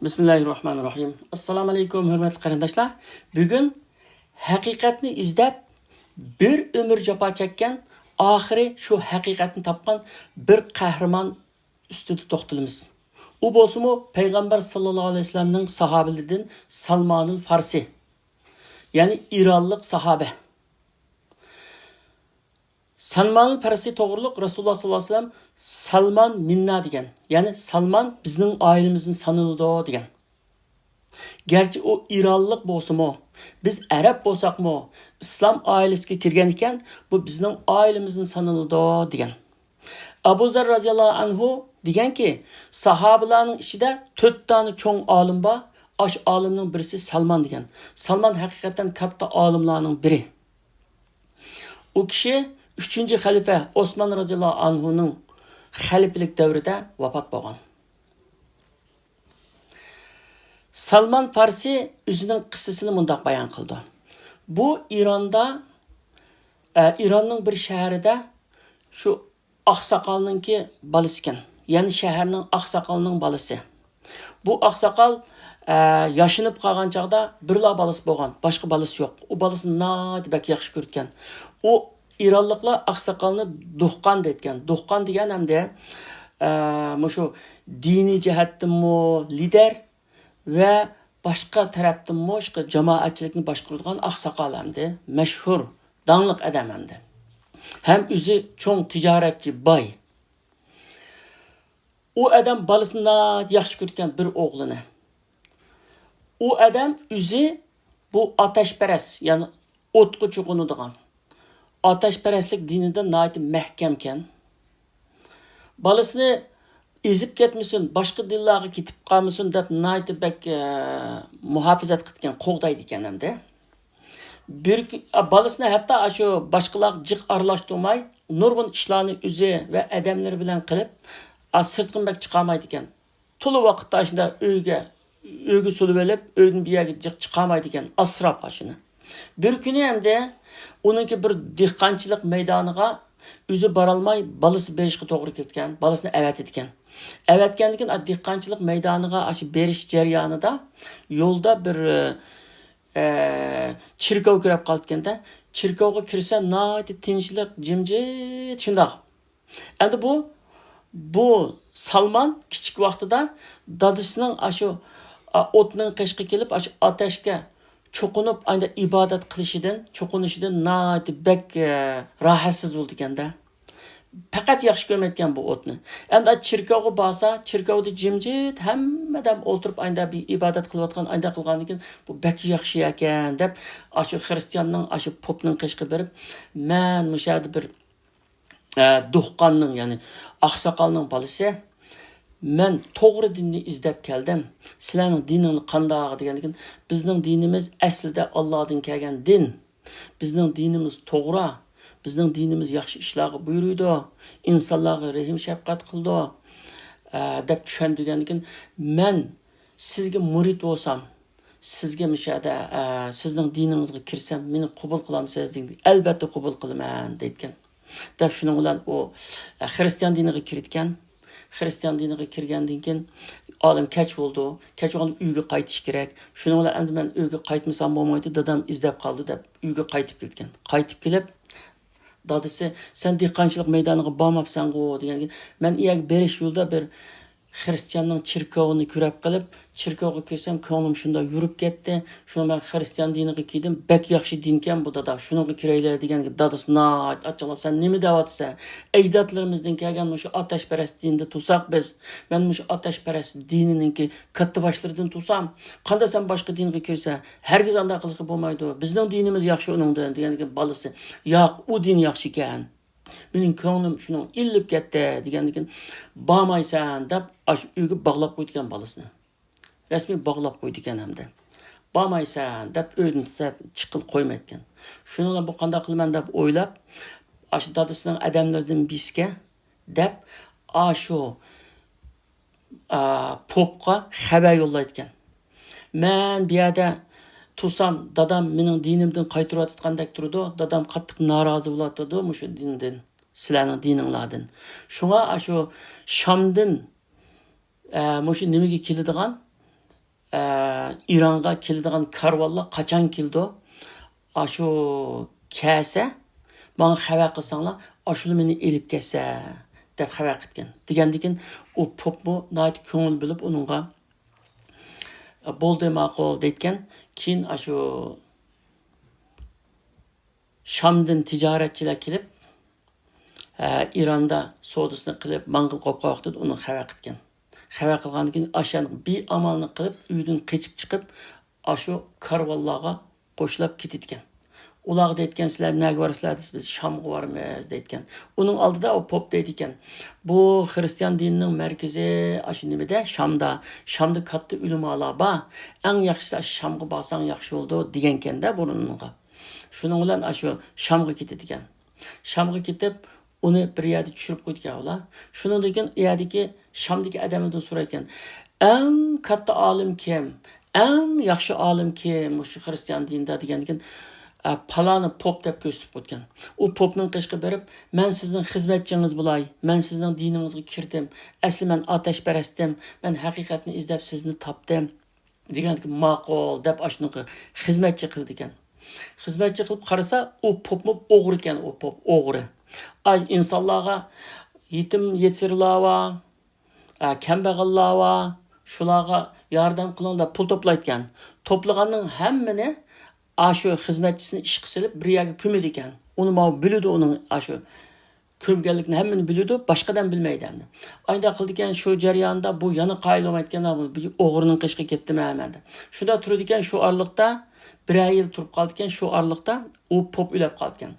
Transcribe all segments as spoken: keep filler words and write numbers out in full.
بىسمىللاھىررەھمانىررەھىم. ئەسسالامۇ ئەلەيكۇم، ھۆرمەتلىك قېرىنداشلار. بۈگۈن ھەقىقەتنى ئىزدەپ، بىر ئۆمۈر جاپا چەككەن، ئاخىرى شۇ ھەقىقەتنى تاپقان بىر قەھرىمان ئۈستىدە توختىلىمىز. ئۇ بولسىمۇ پەيغەمبەر ساللاللاھۇ ئەلەيھى ۋەسەللەمنىڭ ساھابىلىرىدىن سالمانىل فارسى، يەنى ئىرانلىق ساھابە. سالمانىل فارسى توغرۇلۇق رەسۇلۇللاھ ساللاللاھۇ ئەلەيھى ۋەسەللەم «سالمان مىننا» دېگەن، يەنى «سالمان بىزنىڭ ئائىلىمىزدىن سانىلىدۇ» دېگەن. گەرچە ئۇ ئىرانلىق بولسىمۇ، بىز ئەرەب بولساقمۇ، ئىسلام ئائىلىسىگە كىرگەن ئىكەن، بۇ بىزنىڭ ئائىلىمىزدىن سانىلىدۇ دېگەن. ئەبۇ زەر رازىياللاھۇ ئەنھۇ دېگەنكى، ساھابىلارنىڭ ئىچىدە تۆت دانە چوڭ ئالىم بار، ئاش ئالىمنىڭ بىرسى سالمان دېگەن. سالمان ھەقىقەتەن كاتتا ئالىملارنىڭ بىرى. ئۇ كىشى ئۈچىنچى خەلىپە ئوسمان رازىياللاھۇ ئەنھۇنىڭ خەلىپىلىك دەۋرىدە ۋاپات بولغان. سالمان فارسى ئۆزىنىڭ قىسسىسىنى مۇنداق بايان قىلىدۇ. بۇ ئىراندا، ئە، ئىراننىڭ بىر شەھىرىدە شۇ ئاقساقالنىڭكى بالىسى ئىكەن. يەنى شەھەرنىڭ ئاقساقالىنىڭ بالىسى. بۇ ئاقساقال، ئە، ياشىنىپ قالغان چاغدا بىرلا بالىسى بولغان، باشقا بالىسى يوق. ئۇ بالىسىنى ناھايىتى بەك ياخشى كۆرىدىكەن. ئۇ ئىرانلىقلار ئاقساقالنى دۇھقان دەيدىكەن. دۇھقان دېگەن ئەمدى، ئە، مۇشۇ دىنىي جەھەتتىنمۇ لىدەر ۋە باشقا تەرەپتىنمۇ ئىشقا جامائەتچىلىكنى باشقۇرىدىغان ئاقساقال ئەمدى. مەشھۇر، داڭلىق ئادەم ئەمدى. ھەم ئۆزى چوڭ تىجارەتچى، باي. ئۇ ئادەم بالىسىنى ناھايىتى ياخشى كۆرىدىكەن، بىر ئوغلىنى. ئۇ ئادەم ئۆزى بۇ ئاتەشپەرەس، يەنى ئوتقا چوقۇنىدىغان، ئاتەشپەرەسلىك دىنىدا ناھايىتى مەھكەمكەن. بالىسىنى ئېزىپ كەتمىسۇن، باشقا دىنلارغا كېتىپ قالمىسۇن دەپ ناھايىتى بەك، ئە، مۇھاپىزەت قىلىدىكەن، قوغدايدىكەن ئەمدى. بىر كۈ-، بالىسىنى ھەتتا ئاشۇ باشقىلارغا جىق ئارىلاشتۇرماي، نۇرغۇن ئىشلارنى ئۆزى ۋە ئادەملىرى بىلەن قىلىپ، ئا، سىرتقىمۇ بەك چىقارمايدىكەن. تولا ۋاقىتتا ئاشۇنداق ئۆيگە، ئۆيگە سولىۋېلىپ، ئۆيدىن بۇ يەرگە جىق چىقارمايدىكەن، ئاسراپ ئاشۇنى. بىر كۈنى ئەمدى ئۇنىڭكى بىر دېھقانچىلىق مەيدانىغا ئۆزى بارالماي، بالىسى بېرىشقا توغرا كېلىدىكەن، بالىسىنى ئەۋەتىدىكەن. ئەۋەتكەندىن كېيىن، ئا، دېھقانچىلىق مەيدانىغا ئاشۇ بېرىش جەريانىدا يولدا بىر، ئە، چېركاۋ كۆرۈپ قالىدىكەن-دە. چېركاۋغا كىرسە، ناھايىتى تىنچلىق، جىمجىت شۇنداق. ئەمدى بۇ، بۇ سالمان كىچىك ۋاقتىدا دادىسىنىڭ ئاشۇ، ئا، ئوتنىڭ قېشىغا كېلىپ، ئاشۇ ئاتەشكە چوقۇنۇپ، ئايدا ئىبادەت قىلىشىدىن، چوقۇنۇشىدىن ناھايىتى بەك، ئە، راھەتسىز بولىدىكەن-دە. پەقەت ياخشى كۆرمەيدىكەن بۇ ئوتنى. ئەمدى چېركاۋغا بارسا، چېركاۋدا جىمجىت، ھەممە ئادەم ئولتۇرۇپ، ئايدا بىر ئىبادەت قىلىۋاتقان، ئايدا قىلغاندىن كېيىن، بۇ بەك ياخشى ئىكەن دەپ، ئاشۇ خرىستىياننىڭ، ئاشۇ پوپنىڭ قېشىغا بېرىپ، مەن مۇشۇ يەردە بىر ئە، دېھقاننىڭ، يەنى ئاقساقالنىڭ بالىسى، مەن توغرا دىننى ئىزدەپ كەلدىم. سىلەرنىڭ دىنىڭلار قانداق دېگەندىكىن، بىزنىڭ دىنىمىز ئەسلىدە ئاللادىن كەلگەن دىن. بىزنىڭ دىنىمىز توغرا. بىزنىڭ دىنىمىز ياخشى ئىشلارغا بۇيرۇيدۇ. ئىنسانلارغا رەھىم شەپقەت قىلىدۇ، ئە، دەپ چۈشەندۈرگەندىكىن، مەن سىزگە مۇرىت بولسام، سىزگە مۇشۇ يەردە، ئە، سىزنىڭ دىنىڭىزغا كىرسەم، مېنى قوبۇل قىلامسىز دېگەندە، ئەلۋەتتە قوبۇل قىلىمەن دەيدىكەن. دەپ شۇنىڭ بىلەن ئۇ، ئە، خرىستىيان دىنىغا كىرىدىكەن. خرىستىيان دىنىغا كىرگەندىن كېيىن، ئالىم كەچ بولىدۇ. كەچ بولغاندا ئۆيگە قايتىش كېرەك. شۇنىڭ بىلەن ئەمدى مەن ئۆيگە قايتمىسام بولمايدۇ، دادام ئىزدەپ قالدى دەپ ئۆيگە قايتىپ كېتىدىكەن. قايتىپ كېلىپ، دادىسى، سەن دېھقانچىلىق مەيدانىغا بارماپسەنغۇ دېگەنگە، مەن ئۇ يەرگە بېرىش يولىدا بىر خرىستىياننىڭ چېركاۋىنى كۆرۈپ قېلىپ، چېركاۋغا كىرسەم كۆڭلۈم شۇنداق يورۇپ كەتتى. شۇڭا مەن خرىستىيان دىنىغا كىردىم. بەك ياخشى دىنكەن بۇ دادا، شۇنىڭغا كىرەيلى دېگەنگە دادىسى ناھايىتى ئاچچىقلاپ، سەن نېمە دەۋاتىسەن؟ ئەجدادلىرىمىزدىن كەلگەن مۇشۇ ئاتەشپەرەس دىنىدا تۇرساق بىز، مەن مۇشۇ ئاتەشپەرەس دىنىنىڭكى كاتتىباشلىرىدىن تۇرسام، قانداق سەن باشقا دىنغا كىرسە، ھەرگىز ئانداق قىلىشقا بولمايدۇ. بىزنىڭ دىنىمىز ياخشى ئۇنىڭدىن دېگەندىكىن بالىسى، ياق، ئۇ دىن ياخشىكەن. مېنىڭ كۆڭلۈم شۇنىڭغا ئىللىپ كەتتى دېگەندىكىن، بارمايسەن دەپ ئاشۇ ئۆيگە باغلاپ قويىدىكەن بالىسىنى. رەسمىي باغلاپ قويىدىكەن ھەمدە. بارمايسەن دەپ ئۆيدىن چىققىلى قويمايدىكەن. شۇنىڭ بىلەن بۇ قانداق قىلىمەن دەپ ئويلاپ، ئاشۇ دادىسىنىڭ ئادەملىرىدىن بىرسىگە دەپ، ئاشۇ ئا، پوپقا خەۋەر يوللايدىكەن. مەن بۇ يەردە تۇرسام، دادام مېنىڭ دىنىمدىن قايتۇرۇۋاتقاندەك تۇرىدۇ. دادام قاتتىق نارازى بولۇۋاتىدۇ مۇشۇ دىندىن، سىلەرنىڭ دىنىڭلاردىن. شۇڭا ئاشۇ شامدىن، ئە، مۇشۇ نېمىگە كېلىدىغان، ئە، ئىرانغا كېلىدىغان كارۋانلار قاچان كېلىدۇ؟ ئاشۇ كەلسە، ماڭا خەۋەر قىلساڭلار، ئاشۇلا مېنى ئېلىپ كەتسە، دەپ خەۋەر قىلىدىكەن. دېگەندىكىن، ئۇ پوپمۇ ناھايىتى كۆڭۈل بۆلۈپ ئۇنىڭغا، بولدى، ماقۇل، دەيدىكەن. كېيىن ئاشۇ شامدىن تىجارەتچىلەر كېلىپ، ئە، ئىراندا سودىسىنى قىلىپ، ماڭغىلى قوپقان ۋاقتىدا ئۇنى خەۋەر قىلىدىكەن. خەۋەر قىلغاندىن كېيىن، ئاشۇ بىر ئامالنى قىلىپ، ئۆيدىن قېچىپ چىقىپ، ئاشۇ كارۋانلارغا قوشۇلاپ كېتىدىكەن. ئۇلارغا دەيدىكەن، «سىلەر نەگە بارىسىلەر؟» دېسە، «بىز شامغا بارىمىز» دەيدىكەن. ئۇنىڭ ئالدىدا ئۇ پوپ دەيدىكەن، «بۇ خىرىستىيان دىنىنىڭ مەركىزى ئاشۇ نېمىدە، شامدا. شامدا كاتتا ئۆلىمالار بار. ئەڭ ياخشىسى ئاشۇ شامغا بارساڭ ياخشى بولىدۇ» دېگەنكەن-دە بۇرۇن ئۇنىڭغا. شۇنىڭ بىلەن ئاشۇ شامغا كېتىدىكەن. شامغا كېتىپ، ئۇنى بىر يەردە چۈشۈرۈپ قويىدىكەن ئۇلار. شۇنىڭدىن كېيىن ئۇ يەردىكى شامدىكى ئادەملەردىن سورايدىكەن، «ئەڭ كاتتا ئالىم كىم؟ ئەڭ ياخشى ئالىم كىم مۇشۇ خىرىستىيان دىنىدا؟» دېگەندىكىن، «ئە، پالانى پوپ» دەپ كۆرسىتىپ قويىدىكەن. ئۇ پوپنىڭ قېشىغا بېرىپ، «مەن سىزنىڭ خىزمەتچىڭىز بولاي، مەن سىزنىڭ دىنىڭىزغا كىردىم. ئەسلى مەن ئاتەشپەرەستىم، مەن ھەقىقەتنى ئىزدەپ سىزنى تاپتىم» دېگەندىكىن، «ماقۇل» دەپ ئاشۇنىڭغا خىزمەتچى قىلىدىكەن. خىزمەتچى قىلىپ قارىسا، ئۇ پوپمۇ ئوغرىكەن، ئۇ پوپ ئوغرى. ئاي، ئىنسانلارغا، يېتىم يېتىرلار بار، ئە، كەمبەغەللەر بار، شۇلارغا ياردەم قىلىڭ دەپ پۇل توپلايدىكەن. توپلىغاننىڭ ھەممىنى ئاشۇ خىزمەتچىسىنى ئىشقا سېلىپ، بىر يەرگە كۆمىدىكەن. ئۇنى ماۋۇ بىلىدۇ، ئۇنىڭ ئاشۇ كۆمگەنلىكىنى ھەممىنى بىلىدۇ، باشقا ئادەم بىلمەيدۇ ئەمدى. ئايدا قىلىدىكەن، شۇ جەرياندا بۇ يەنە قايىل بولمايدىكەن، «بۇ ئوغرىنىڭ قېشىغا كەپتىمەن مەن» دەپ. شۇنداق تۇرىدىكەن، شۇ ئارىلىقتا بىرەر يىل تۇرۇپ قالىدىكەن، شۇ ئارىلىقتا ئۇ پوپ ئۆلۈپ قالىدىكەن.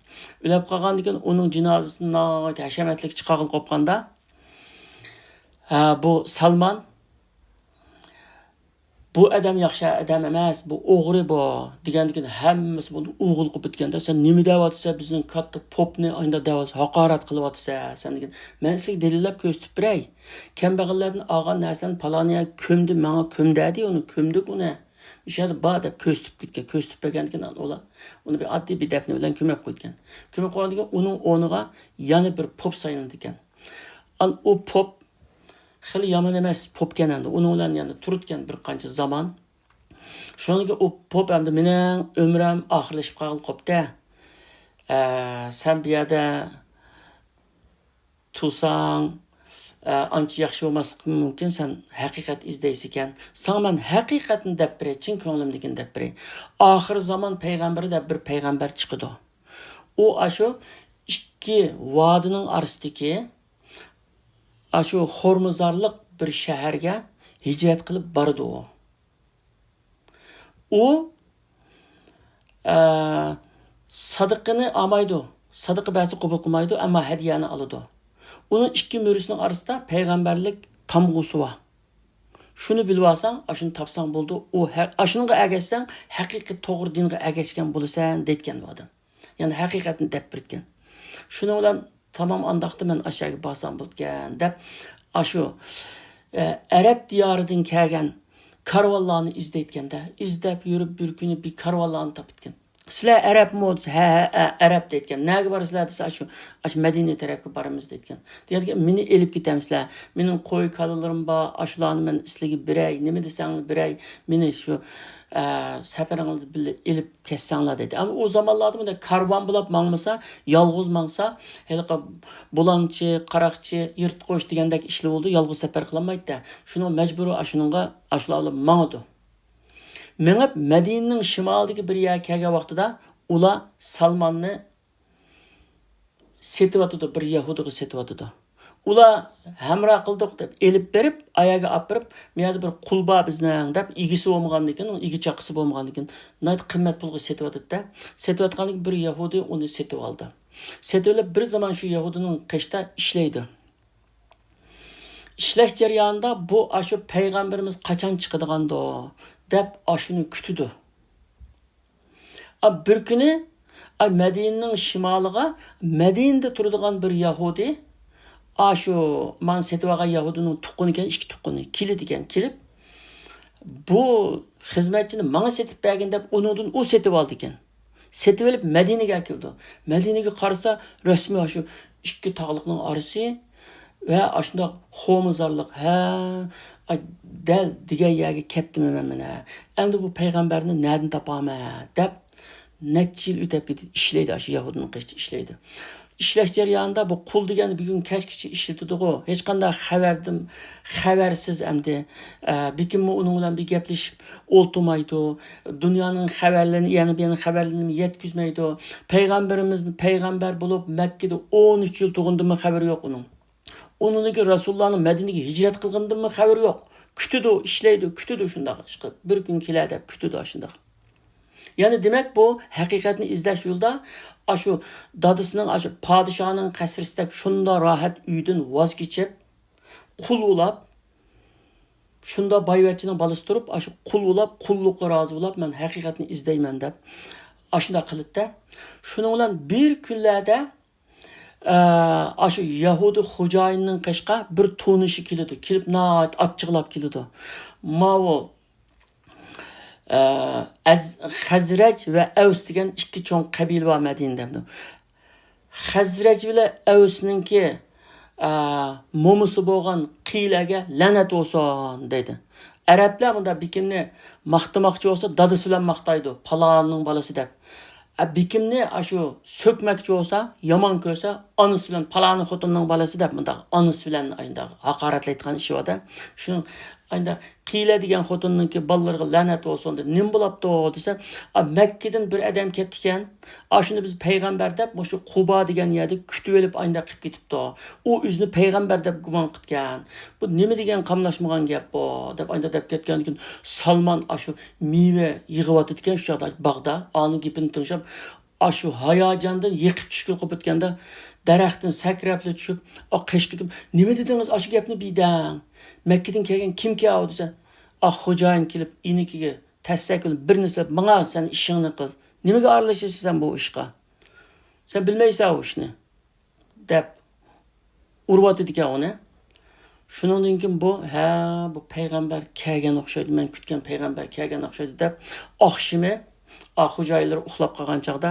ئۆلۈپ قالغاندىن كېيىن ئۇنىڭ جىنازىسىنى ناھايىتى ھەشەمەتلىك چىقارغىلى قوپقاندا، ھە، بۇ سالمان، «بۇ ئادەم ياخشى ئادەم ئەمەس، بۇ ئوغرى بۇ» دېگەندىكىن، ھەممىسى بۇنى ئوغۇل قىلىپ كەتكەندە، «سەن نېمە دەۋاتىسەن؟ بىزنىڭ كاتتا پوپنى ئايندا دەۋاتىسەن، ھاقارەت قىلىۋاتىسەن سەن» دېگەن. «مەن سىلىگە دەلىللەپ كۆرسىتىپ بېرەي. كەمبەغەللەردىن ئالغان نەرسىنى پالانى يەرگە كۆمدى، ماڭا كۆمدى» دېدى، ئۇنى كۆمدۇق ئۇنى. «ئۇ يەردە بار» دەپ كۆرسىتىپ كەتكەن. كۆرسىتىپ بەرگەندىكىن، ئۇلار ئۇنى بىر ئاددىي بىر دەپنە بىلەن كۆمۈپ قويىدىكەن. كۆمۈپ قويغاندىن كېيىن ئۇنىڭ ئورنىغا يەنە بىر پوپ سايلىنىدىكەن. ئان ئۇ پوپ خېلى يامان ئەمەس پوپكەن ئەمدى. ئۇنىڭ بىلەن يەنە تۇرىدىكەن بىر قانچە زامان. شۇنىڭدىن كېيىن ئۇ پوپ ئەمدى، «مېنىڭ ئۆمرۈم ئاخىرلىشىپ قالغىلى قوپتى. ئە، سەن بۇ يەردە تۇرساڭ، ئە، ئانچە ياخشى بولماسلىقى مۇمكىن. سەن ھەقىقەت ئىزدەيسىكەن. ساڭا مەن ھەقىقەتنى دەپ بېرەي، چىن كۆڭلۈمدىكىنى دەپ بېرەي. ئاخىر زامان پەيغەمبىرى دەپ بىر پەيغەمبەر چىقىدۇ. ئۇ ئاشۇ ئىككى ۋادىنىڭ ئارىسىدىكى ئاشۇ خورمۇزارلىق بىر شەھەرگە ھىجرەت قىلىپ بارىدۇ ئۇ. ئۇ، ئە، سادىقىنى ئالمايدۇ. سادىقە بەرسە قوبۇل قىلمايدۇ، ئەمما ھەدىيەنى ئالىدۇ. ئۇنىڭ ئىككى مۈرىسىنىڭ ئارىسىدا پەيغەمبەرلىك تامغىسى بار. شۇنى بىلىۋالساڭ، ئاشۇنى تاپساڭ بولىدۇ. ئۇ ھە-، ئاشۇنىڭغا ئەگەشسەڭ، ھەقىقىي توغرا دىنغا ئەگەشكەن بولىسەن، دەيدىكەن بۇ ئادەم. يەنى ھەقىقەتنى دەپ بېرىدىكەن. شۇنىڭ بىلەن، «تامام، ئانداقتا مەن ئاشۇ يەرگە بارسام بولىدىكەن» دەپ، ئاشۇ، ئە، ئەرەب دىيارىدىن كەلگەن كارۋانلارنى ئىزدەيدىكەن-دە. ئىزدەپ يۈرۈپ، بىر كۈنى بىر كارۋانلارنى تاپىدىكەن. «سىلەر ئەرەبمۇ؟» دېسە، «ھە، ھە، ئەرەب» دەيدىكەن. «نەگە بارىسىلەر؟» دېسە، «ئاشۇ، ئاشۇ مەدىنە تەرەپكە بارىمىز» دەيدىكەن. دېگەندىكىن، «مېنى ئېلىپ كېتەمسىلەر؟ مېنىڭ قوي-كالىلىرىم بار، ئاشۇلارنى مەن سىلەرگە بېرەي، نېمە دېسەڭلار بېرەي، مېنى شۇ، ئە، سەپىرىڭلار بىلەن ئېلىپ كەتسەڭلار» دېدى. ئەمما ئۇ زامانلاردا بۇنداق كارۋان بولاپ ماڭمىسا، يالغۇز ماڭسا، ھېلىقى بۇلاڭچى، قاراقچى، يىرتقۇچ دېگەندەك ئىشلار بولىدۇ، يالغۇز سەپەر قىلالمايدۇ-دە. شۇنىڭ مەجبۇرىي ئاشۇنىڭغا، ئاشۇلار بىلەن ماڭىدۇ. مېڭىپ، مەدىنىنىڭ شىمالىدىكى بىر يەرگە كەلگەن ۋاقتىدا ئۇلار سالماننى سېتىۋاتىدۇ، بىر يەھۇدىيغا سېتىۋاتىدۇ. ئۇلار ھەمراھ قىلدۇق دەپ ئېلىپ بېرىپ، ئاياغىغا ئاپىرىپ، «بۇ يەردە بىر قۇل بار بىزنىڭ» دەپ، ئىگىسى بولمىغاندىكىن، ئۇنىڭ ئىگە چاقىسى بولمىغاندىكىن، ناھايىتى قىممەت پۇلغا سېتىۋاتىدۇ-دە. سېتىۋاتقاندىكىن بىر يەھۇدىي ئۇنى سېتىۋالدى. سېتىۋېلىپ، بىر زامان شۇ يەھۇدىينىڭ قېشىدا ئىشلەيدۇ. ئىشلەش جەريانىدا بۇ ئاشۇ پەيغەمبىرىمىز قاچان چىقىدىغاندۇ دەپ ئاشۇنى كۈتىدۇ. ئا، بىر كۈنى، ئا، مەدىنىنىڭ شىمالىغا مەدىنىدە تۇرىدىغان بىر يەھۇدىي، ئاشۇ مانا سېتىۋالغان يەھۇدىينىڭ تۇغقىنىكەن، ئىككى تۇغقىنى، كېلىدىكەن، كېلىپ، «بۇ خىزمەتچىنى ماڭا سېتىپ بەرگىن» دەپ، ئۇنىڭدىن ئۇ سېتىۋالىدىكەن. سېتىۋېلىپ مەدىنىگە ئەكېلىدۇ. مەدىنىگە قارىسا، رەسمىي ئاشۇ ئىككى تاغلىقنىڭ ئارىسى ۋە ئاشۇنداق خورمۇزارلىق، ھە، ئاي، دەل دېگەن يەرگە كەپتىمەن مەن مانا. ئەمدى بۇ پەيغەمبەرنى نەدىن تاپامەن دەپ، نەچچە يىل ئۆتەپ كېتىدۇ، ئىشلەيدۇ، ئاشۇ يەھۇدىينىڭ قېشىدا ئىشلەيدۇ. ئىشلەش جەريانىدا بۇ قۇل دېگەن بۈگۈن كەچكىچە ئىشلىتىدىغۇ، ھېچقانداق خەۋەردىن خەۋەرسىز ئەمدى. ئە، بېكىنمۇ ئۇنىڭ بىلەن بىر گەپلىشىپ ئولتۇرمايدۇ. دۇنيانىڭ خەۋەرلىرىنى، يەنە بىر خەۋەرلىرىنى يەتكۈزمەيدۇ. پەيغەمبىرىمىز پەيغەمبەر بولۇپ مەككىدە ئون ئۈچ يىل تۇرغىنىدىنمۇ خەۋىرى يوق ئۇنىڭ. ئۇنىڭدىن كېيىن رەسۇلۇللانىڭ مەدىنىگە ھىجرەت قىلغىنىدىنمۇ خەۋىرى يوق. كۈتىدۇ، ئىشلەيدۇ، كۈتىدۇ شۇنداق. ئىشقىلىپ، بىر كۈن كېلە دەپ كۈتىدۇ شۇنداق. يەنى دېمەك، بۇ ھەقىقەتنى ئىزدەش يولىدا ئاشۇ دادىسىنىڭ، ئاشۇ پادىشاھنىڭ قەسرىسىدەك شۇنداق راھەت ئۆيدىن ۋاز كېچىپ، قۇل بولاپ، شۇنداق بايۋەچچىنىڭ بالىسى تۇرۇپ، ئاشۇ قۇل بولاپ، قۇللۇققا رازى بولاپ، مەن ھەقىقەتنى ئىزدەيمەن دەپ، ئاشۇنداق قىلىدىدە. شۇنىڭ بىلەن بىر كۈنلەردە ئە، ئاشۇ يەھۇدىي خوجايىننىڭ قېشىغا بىر تونۇشى كېلىدۇ. كېلىپ ناھايىتى ئاچچىقلاپ كېلىدۇ. ماۋۇ، ئە، ئەز-، خەزرەج ۋە ئەۋس دېگەن ئىككى چوڭ قەبىلە بار مەدىنىدە. خەزرەج بىلەن ئەۋسنىڭكى، ئە، مومىسى بولغان قىيلەگە لەنەت بولسۇن دەيدۇ. ئەرەبلەر مۇنداق بېكىننى ماختىماقچى بولسا، دادىسى بىلەن ماختايدۇ. پالاننىڭ بالىسى دەپ. ئە، بېكىننى ئاشۇ سۆكمەكچى بولسا، يامان كۆرسە، ئانىسى بىلەن، پالانى خوتۇننىڭ بالىسى دەپ مۇنداق ئانىسى بىلەن ئانداق ھاقارەتلەيدىغان ئىشى بار-دە. شۇ ئانداق قىيلە دېگەن خوتۇننىڭكى بالىلىرىغا لەنەت بولسۇن دېدى. نېمە بولاپتۇ دېسە، ئا، مەككىدىن بىر ئادەم كەپتىكەن. ئاشۇنى بىز پەيغەمبەر دەپ مۇشۇ قۇبا دېگەن يەردە كۈتۈۋېلىپ ئانداق قىلىپ كېتىپتۇ. ئۇ ئۆزىنى پەيغەمبەر دەپ گۇمان قىلىدىكەن. بۇ نېمە دېگەن قاملاشمىغان گەپ بۇ دەپ ئانداق دەپ كەتكەندىن كېيىن سالمان ئاشۇ مېۋە يىغىۋاتىدىكەن شۇ چاغدا باغدا. ئانىڭ گېپىنى تىڭشاپ، ئاشۇ ھاياجاندىن يىقىپ چۈشكىلى قوپۇپ كەتكەندە، دەرەختىن سەكرەپلا چۈشۈپ، ئا، قېشىدىكى، نېمە دېدىڭىز ئاشۇ گەپنى بىدەڭ؟ مەككىدىن كەلگەن كىمكى ئاۋۇ دېسە، ئا، خوجايىن كېلىپ ئېنىكىگە تەسسەك بىلەن بىرنى سېلىپ، ماڭا سەن ئىشىڭنى قىل. نېمىگە ئارىلىشىسەن سەن بۇ ئىشقا؟ سەن بىلمەيسەن ئۇ ئىشنى. دەپ ئۇرۇۋاتىدىكەن ئۇنى. شۇنىڭدىن كېيىن بۇ، ھە، بۇ پەيغەمبەر كەلگەن ئوخشايدۇ، مەن كۈتكەن پەيغەمبەر كەلگەن ئوخشايدۇ دەپ، ئاخشىمى ئا خوجايىنلىرى ئۇخلاپ قالغان چاغدا،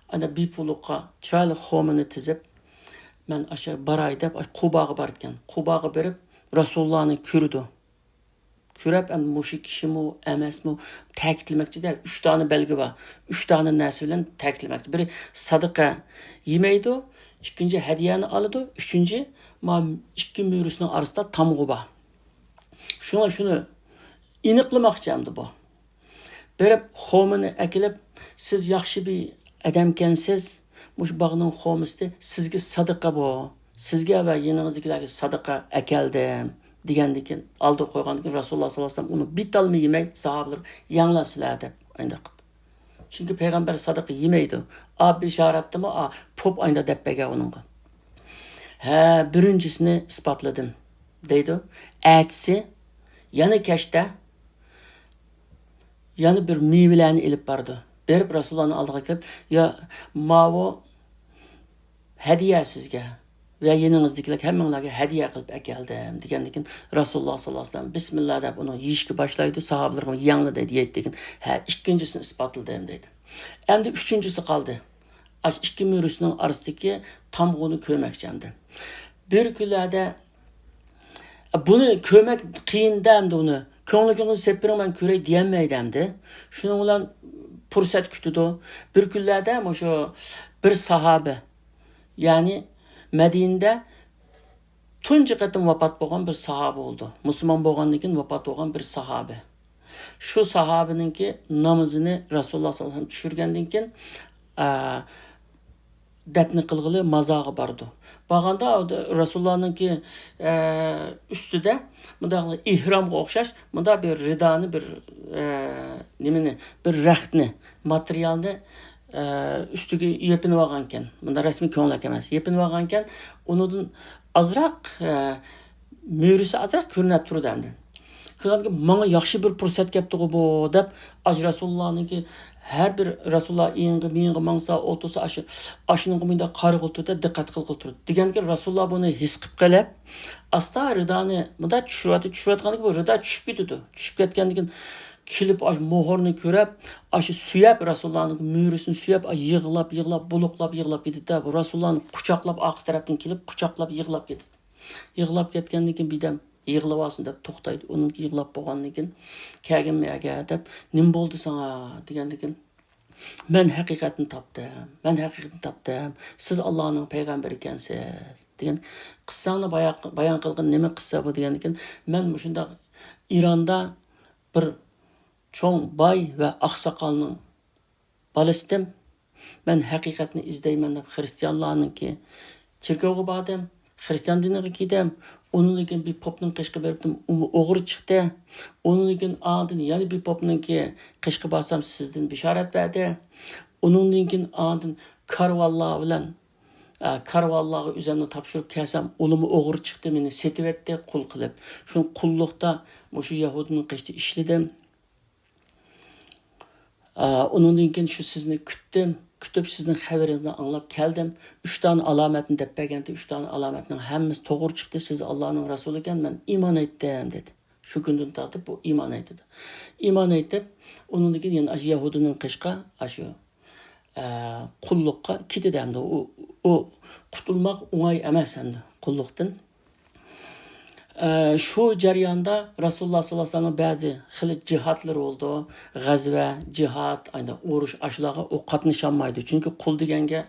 ئانا بىپۇلۇققا چىرايلىق خورمىنى تىزىپ، مەن ئاشۇ باراي دەپ، ئاشۇ قۇباغا بارىدىكەن. قۇباغا بېرىپ، رەسۇلۇللانى كۆرىدۇ. كۆرۈپ، ئەمدى مۇشۇ كىشىمۇ، ئەمەسمۇ تەكىتلىمەكچىدە، ئۈچ دانە بەلگە بار. ئۈچ دانە نەرسە بىلەن تەكىتلىمەكچى. بىرى، سادىقە يېمەيدۇ، ئىككىنچى، ھەدىيەنى ئالىدۇ، ئۈچىنچى، ما ئىككى مۈرىسىنىڭ ئارىسىدا تامغا بار. شۇڭا شۇنى ئېنىقلىماقچى ئەمدى بۇ. بېرىپ خورمىنى ئەكېلىپ، سىز ياخشى بىر ئادەمكەنسىز، مۇشۇ باغنىڭ خورمىسى سىزگە سادىقە بۇ. سىزگە ۋە يېنىڭىزدىكىلەرگە سادىقە ئەكەلدىم، دېگەندىن كېيىن ئالدىغا قويغاندىن كېيىن رەسۇلۇللا ساللاللاھۇ ئەلەيھى ۋەسەللەم ئۇنى بىتالمۇ يېمەي، ساھابىلىرى يەڭلار سىلەر دەپ ئاينداق قىلدى. چۈنكى پەيغەمبەر سادىقە يېمەيدۇ. ئا بېشارەتتىمۇ، ئا پوپ ئاينداق دەپ بەرگەن ئۇنىڭغا. ھە، بىرىنچىسىنى ئىسپاتلىدىم، دەيدۇ. ئەتىسى يەنە كەچتە يەنە بىر مېۋىلەرنى ئېلىپ بارىدۇ. بېرىپ رەسۇلۇللانىڭ ئالدىغا كېلىپ، يا، ماۋۇ ھەدىيە سىزگە ۋە يېنىڭىزدىكىلەرگە، ھەممىڭلارغا ھەدىيە قىلىپ ئەكەلدىم، دېگەندىن كېيىن رەسۇلۇللا ساللاللاھۇ ئەلەيھى ۋەسەللەم بىسمىللا دەپ ئۇنىڭ يېيىشكە باشلايدۇ، ساھابىلىرىمۇ يەڭلار دەيدۇ، يەيدۇ دېگەن. ھە، ئىككىنچىسىنى ئىسپاتلىدىم دەيدۇ. ئەمدى ئۈچىنچىسى قالدى. ئاشۇ ئىككى مۈرىسىنىڭ ئارىسىدىكى تامغىنى كۆرمەكچى ئەمدى. بىر كۈنلەردە بۇنى كۆرمەك قىيىن-دە ئەمدى ئۇنى. كۆڭلىڭىزنى سېلىپ بېرىڭ، مەن كۆرەي دېيەلمەيدۇ ئەمدى. شۇنىڭ بىلەن پۇرسەت كۈتىدۇ. بىر كۈنلەردە مۇشۇ بىر ساھابە، يەنى مەدىنىدە تۇنجى قېتىم ۋاپات بولغان بىر ساھابە بولىدۇ. مۇسۇلمان بولغاندىن كېيىن ۋاپات بولغان بىر ساھابە. شۇ ساھابىنىڭكى نامىزىنى رەسۇلۇللا ساللاللاھۇ ئەلەيھى ۋەسەللەم چۈشۈرگەندىن كېيىن، ئە، دەپنە قىلغىلى مازارغا بارىدۇ. بارغاندا رەسۇلۇللانىڭكى، ئە، ئۈستىدە مۇنداق ئېھرامغا ئوخشاش مۇنداق بىر رىدانى، بىر، ئە، نېمىنى، بىر رەختنى، ماتېرىيالنى، ئە، ئۈستىگە يېپىنىۋالغانىكەن. مۇنداق رەسمىي كۆڭلەك ئەمەس. يېپىنىۋالغانىكەن، ئۇنىڭدىن ئازراق، ئە، مۈرىسى ئازراق كۆرۈنۈپ تۇرىدۇ ئەمدى. كۆرگەندىكىن، ماڭا ياخشى بىر پۇرسەت كەپتىغۇ بۇ، دەپ، ئاشۇ رەسۇلۇللانىڭكى ھەر بىر رەسۇلۇللا ئېڭىغا، مېڭىغا ماڭسا، ئولتۇرسا، ئاشۇ، ئاشۇنىڭغا مۇنداق قارىغىلى تۇرىدۇ، دىققەت قىلغىلى تۇرىدۇ. دېگەندىكىن رەسۇلۇللا بۇنى ھېس قىلىپ قېلىپ، ئاستا رىدانى مۇنداق چۈشۈرۈۋاتىدۇ، چۈشۈرۈۋاتقاندىكىن بۇ رىدا چۈشۈپ كېتىدۇ. چۈشۈپ كەتكەندىكىن كېلىپ ئاشۇ مۆھۈرنى كۆرۈپ، ئاشۇ سۆيەپ، رەسۇلۇللانىڭ مۈرىسىنى سۆيەپ، يىغلاپ، يىغلاپ، بۇلۇقلاپ يىغلاپ كېتىدۇ. بۇ رەسۇلۇللانى قۇچاقلاپ، ئارقا تەرەپتىن كېلىپ قۇچاقلاپ يىغلاپ كېتىدۇ. يىغلاپ كەتكەندىن كېيىن بىردەم يىغلىۋالسۇن دەپ توختايدۇ. ئۇنىڭ يىغلاپ بولغاندىن كېيىن، كەلگىنمۇ يەرگە دەپ، نېمە بولدى ساڭا دېگەندىن كېيىن، مەن ھەقىقەتنى تاپتىم، مەن ھەقىقەتنى تاپتىم. سىز ئاللانىڭ پەيغەمبىرى ئىكەنسىز دېگەن. قىسساڭنى بايا-، بايان قىلغىن، نېمە قىسسا بۇ دېگەندىن كېيىن، مەن مۇشۇنداق ئىراندا بىر چوڭ باي ۋە ئاقساقالنىڭ بالىسىدىم. مەن ھەقىقەتنى ئىزدەيمەن دەپ خىرىستىيانلارنىڭكى چېركاۋغا باردىم. خىرىستىيان دىنىغا كىردىم. ئۇنىڭدىن كېيىن بىر پوپنىڭ قېشىغا بېرىپتىم. ئۇمۇ ئوغرى چىقتى. ئۇنىڭدىن كېيىن ئاندىن يەنە بىر پوپنىڭكى قېشىغا بارسام سىزدىن بېشارەت بەردى. ئۇنىڭدىن كېيىن ئاندىن كارۋانلار بىلەن، ئە، كارۋانلارغا ئۆزۈمنى تاپشۇرۇپ كەلسەم، ئۇلىمۇ ئوغرى چىقتى، مېنى سېتىۋەتتى، قۇل قىلىپ. شۇ قۇللۇقتا مۇشۇ يەھۇدىينىڭ قېشىدا ئىشلىدىم. ئا، ئۇنىڭدىن كېيىن شۇ سىزنى كۈتتۈم. كۈتۈپ سىزنىڭ خەۋىرىڭىزنى ئاڭلاپ كەلدىم. ئۈچ دانە ئالامەتنى دەپ بەرگەنتى، ئۈچ دانە ئالامەتنىڭ ھەممىسى توغرا چىقتى. سىز ئاللانىڭ رەسۇلى ئىكەن، مەن ئىمان ئېيتتىم دېدى. شۇ كۈندىن تارتىپ بۇ ئىمان ئېيتىدۇ. ئىمان ئېيتىپ، ئۇنىڭدىن كېيىن يەنە ئاشۇ يەھۇدىينىڭ قېشىغا، ئاشۇ، ئا، قۇللۇققا كېتىدۇ ئەمدى. ئۇ، ئۇ قۇتۇلماق ئوڭاي ئەمەس ئەمدى قۇللۇقتىن. ئە، شۇ جەرياندا رەسۇلۇللا ساللاللاھۇ ئەلەيھى ۋەسەللەمنىڭ بەزى خىلى جىھادلىرى بولىدۇ، غەزۋە، جىھاد، ئايدا ئۇرۇش، ئاشۇلارغا ئۇ قاتنىشالمايدۇ. چۈنكى قۇل دېگەنگە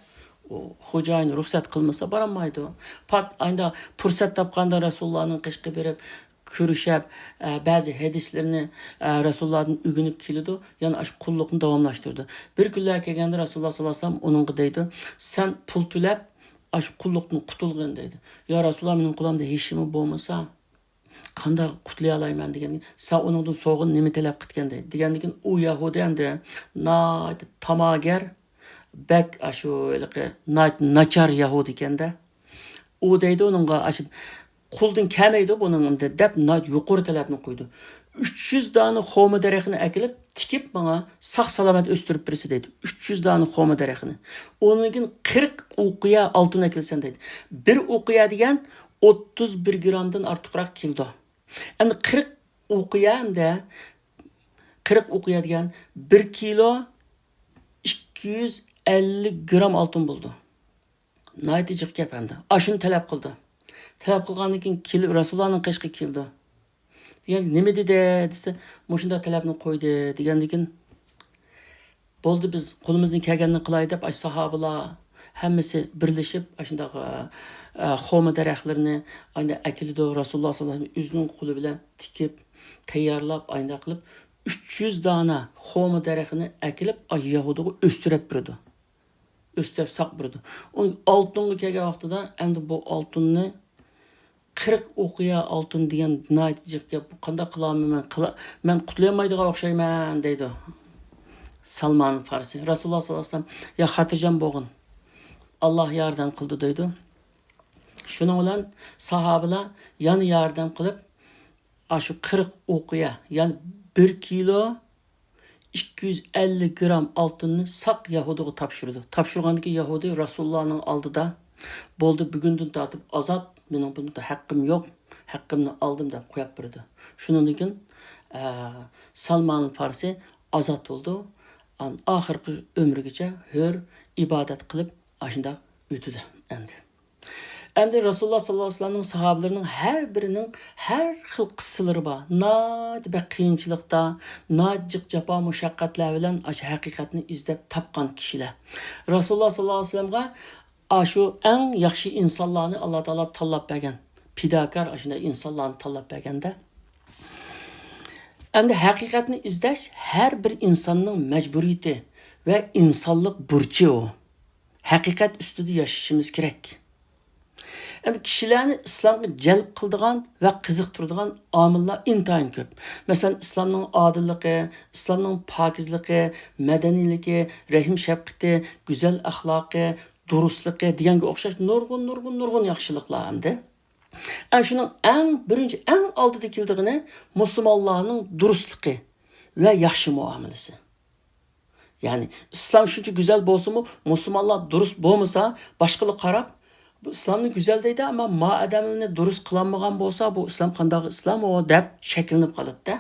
ئۇ خوجايىن رۇخسەت قىلمىسا بارالمايدۇ. پات ئايدا پۇرسەت تاپقاندا رەسۇلۇللانىڭ قېشىغا بېرىپ كۆرۈشەپ، ئە، بەزى ھەدىسلىرىنى، ئە، رەسۇلۇللادىن ئۆگىنىپ كېلىدۇ، يەنە ئاشۇ قۇللۇقنى داۋاملاشتۇرىدۇ. بىر كۈنلەر كەلگەندە رەسۇلۇللا ساللاللاھۇ ئەلەيھى ۋەسەللەم ئۇنىڭغا دەيدۇ، سەن پۇل تۆلەپ، ئاشۇ قۇللۇقتىن قۇتۇلغىن دەيدۇ. يا رەسۇلۇللا، مېنىڭ قولۇمدا ھېچنېمە بولمىسا، قانداق قۇتۇلالايمەن دېگەندىن كېيىن، سەن ئۇنىڭدىن سوغۇن نېمە تەلەپ قىلغان دەيدۇ. دېگەندىن كېيىن، ئۇ يەھۇدىي ئەمدى ناھايىتى تاماگەر، بەك ئاشۇ ھېلىقى ناھايىتى ناچار يەھۇدىي ئىكەندە. ئۇ دەيدۇ ئۇنىڭغا، ئاشۇ قولدىن كەلمەيدۇ بۇنىڭ ئەمدى دەپ، ناھايىتى يۇقىرى تەلەپنى قويدى. ئۈچ يۈز دانە خورما دەرىخىنى ئەكېلىپ، تىكىپ ماڭا ساق سالامەت ئۆستۈرۈپ بېرىسە دەيدۇ. ئۈچ يۈز دانە خورما دەرىخىنى. ئۇنىڭدىن كېيىن قىرىق ئوقىيە ئالتۇن ئەكەلسەن دەيدۇ. بىر ئوقىيە دېگەن ئوتتۇز بىر گرامدىن ئارتۇقراق كېلىدۇ. ئەمدى قىرىق ئوقىيە ئەمدى، قىرىق ئوقىيە دېگەن بىر كىلو ئىككى يۈز ئەللىك گرام ئالتۇن بولىدۇ. ناھايىتى جىق گەپ ئەمدى. ئاشۇنى تەلەپ قىلدى. تەلەپ قىلغاندىن كېيىن كېلىپ رەسۇلۇللانىڭ قېشىغا كېلىدۇ. دېگەن، نېمە دېدى دېسە، مۇشۇنداق تەلەپنى قويدى دېگەندىن كېيىن، بولدى، بىز قولىمىزدىن كەلگەننى قىلاي دەپ، ئاشۇ ساھابىلار ھەممىسى بىرلىشىپ، ئاشۇنداق، ئە، خورما دەرەخلىرىنى ئايدا ئەكېلىدۇ. رەسۇلۇللا ساللاللاھۇ ئەلەيھى ۋەسەللەم ئۆزىنىڭ قولى بىلەن تىكىپ، تەييارلاپ، ئايدا قىلىپ، ئۈچ يۈز دانە خورما دەرىخىنى ئەكېلىپ، ئاشۇ يەھۇدىيغا ئۆستۈرۈپ بېرىدۇ. ئۆستۈرۈپ ساق بېرىدۇ. ئۇ ئالتۇنغا كەلگەن ۋاقتىدا، ئەمدى بۇ ئالتۇننى قىرىق ئوقىيە ئالتۇن دېگەن ناھايىتى جىق گەپ. بۇ قانداق قىلارمەن مەن؟ قىلا-، مەن قۇتۇلالمايدىغان ئوخشايمەن دەيدۇ سالمان فارسى. رەسۇلۇللا ساللاللاھۇ ئەلەيھى ۋەسەللەم، يا خاتىرجەم بولغىن. ئاللا ياردەم قىلدى دەيدۇ. شۇنىڭ بىلەن ساھابىلار يەنە ياردەم قىلىپ، ئاشۇ قىرىق ئوقىيە، يەنى بىر كىلو ئىككى يۈز ئەللىك گرام ئالتۇننى ساق يەھۇدىيغا تاپشۇرىدۇ. تاپشۇرغاندىن كېيىن يەھۇدىي رەسۇلۇللانىڭ ئالدىدا، بولدى، بۈگۈندىن تارتىپ ئازاد، مېنىڭ بۇندا ھەققىم يوق، ھەققىمنى ئالدىم دەپ قويۇپ بېرىدۇ. شۇنىڭدىن كېيىن، ئە، سالمان پارسى ئازاد بولىدۇ. ئان-، ئاخىرقى ئۆمرىگىچە ھۆر ئىبادەت قىلىپ، ئاشۇنداق ئۆتىدۇ ئەمدى. ئەمدى رەسۇلۇللا ساللاللاھۇ ئەلەيھى ۋەسەللەمنىڭ ساھابىلىرىنىڭ ھەر بىرىنىڭ ھەر خىل قىسسىلىرى بار. ناھايىتى بەك قىيىنچىلىقتا، ناھايىتى جىق جاپا مۇشەققەتلەر بىلەن ئاشۇ ھەقىقەتنى ئىزدەپ تاپقان كىشىلەر. رەسۇلۇللا ساللاللاھۇ ئەلەيھى ۋەسەللەمگە ئاشۇ ئەڭ ياخشى ئىنسانلارنى ئاللا تائالا تاللاپ بەرگەن. پىداكار ئاشۇنداق ئىنسانلارنى تاللاپ بەرگەندە. ئەمدى ھەقىقەتنى ئىزدەش ھەر بىر ئىنساننىڭ مەجبۇرىيىتى ۋە ئىنسانلىق بۇرچى ئۇ. ھەقىقەت ئۈستىدە ياشىشىمىز كېرەك. ئەمدى كىشىلەرنى ئىسلامغا جەلپ قىلىدىغان ۋە قىزىقتۇرىدىغان ئامىللار ئىنتايىن كۆپ. مەسىلەن، ئىسلامنىڭ ئادىللىقى، ئىسلامنىڭ پاكىزلىقى، مەدەنىيلىكى، رەھىم شەپقىتى، گۈزەل ئەخلاقى، دۇرۇسلۇقى دېگەنگە ئوخشاش نۇرغۇن، نۇرغۇن، نۇرغۇن ياخشىلىقلار ئەمدى. ئەنە شۇنىڭ ئەڭ بىرىنچى، ئەڭ ئالدىدا كېلىدىغىنى مۇسۇلمانلارنىڭ دۇرۇسلۇقى ۋە ياخشى مۇئامىلىسى. يەنى ئىسلام شۇنچە گۈزەل بولسىمۇ، مۇسۇلمانلار دۇرۇس بولمىسا، باشقىلار قاراپ، بۇ ئىسلامنى گۈزەل دەيدۇ، ئەمما ما ئادەملەرنى دۇرۇس قىلالمىغان بولسا، بۇ ئىسلام قانداق ئىسلام ئۇ دەپ شەكىللىنىپ قالىدۇ.